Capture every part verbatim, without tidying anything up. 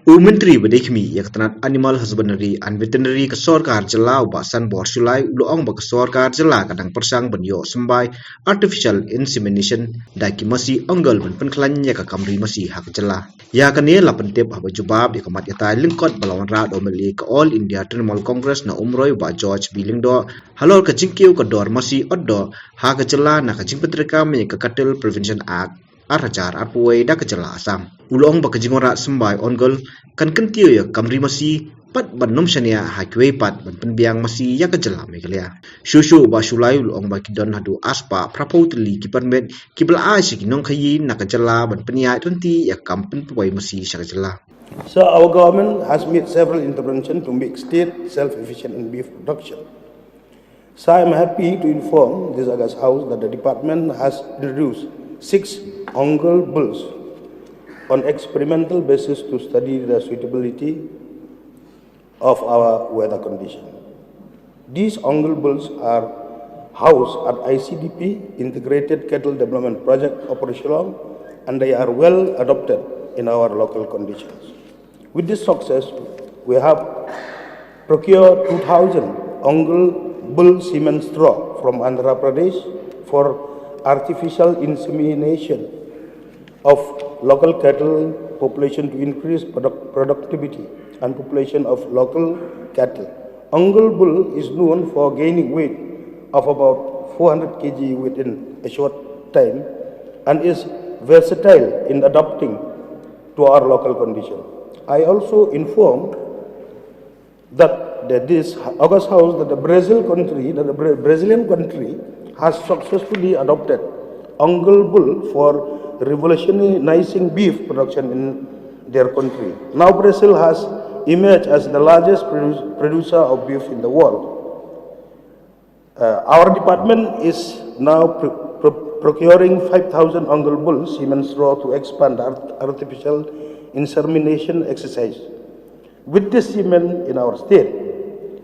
U Myntri ba dei khmih ïa ka tnat Animal Husbandry and Veterinary ka sorkar jylla, u Bah Sanbor Shullai, u la ong ba ka sorkar jylla ka dang pyrshang ban ïoh symbai artificial insemination da ki masi ongol ban pynkhlaiñ ïa ka kam ri masi ha ka jylla. Ïa kane la pyntip haba jubab ïa ka mat ïatai lyngkot ba la wanrah da u M L A ka All India Trinamool Congress na Umroi, u Bah George B Lyngdoh, halor ka jingkiew ka dor masi otdoh ha ka jylla na ka jingpyntreikam ïa ka Cattle Prevention Act ar hajar arphew wei da ka jylla Assam. U la ong ba ka jingwanrah symbai ongol kan kyntiew ïa ka kam ri masi, bad ban nym shaniah ha kiwei pat ban pynbiang masi ïa ka jylla Meghalaya. Shuh shuh u Bah Shullai u la ong ba ki don haduh arspah phraphew tylli ki permit kiba la ai sha ki nongkhaïi na ka jylla ban pynïaid lynti ïa ka kam pynpoi masi sha ka jylla. So our government has made several interventions to make state self-efficient in beef production. So I am happy to inform this august House that the department has introduced six ongol bulls on experimental basis to study the suitability of our weather condition. These ongol bulls are housed at I C D P, Integrated Cattle Development Project, Upper Shillong, and they are well adapted in our local conditions. With this success, we have procured two thousand ongol bull semen straw from Andhra Pradesh for artificial insemination of local cattle population to increase product-, productivity and population of local cattle. Ongol bull is known for gaining weight of about four hundred K G within a short time and is versatile in adapting to our local condition. I also inform that, that this august House that the Brazil country, that the Bra-, Brazilian country has successfully adopted ongol bull for revolutionizing beef production in their country. Now Brazil has emerged as the largest produ-, producer of beef in the world. Uh, our department is now pro-, pro-, procuring five thousand ongol bull semen straw to expand art-, artificial insemination exercise. With this semen in our state,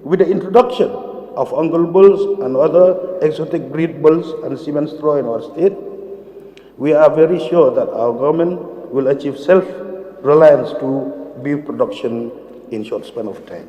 with the introduction of ongol bulls and other exotic breed bulls and semen straw in our state, we are very sure that our government will achieve self-reliance to beef production in short span of time.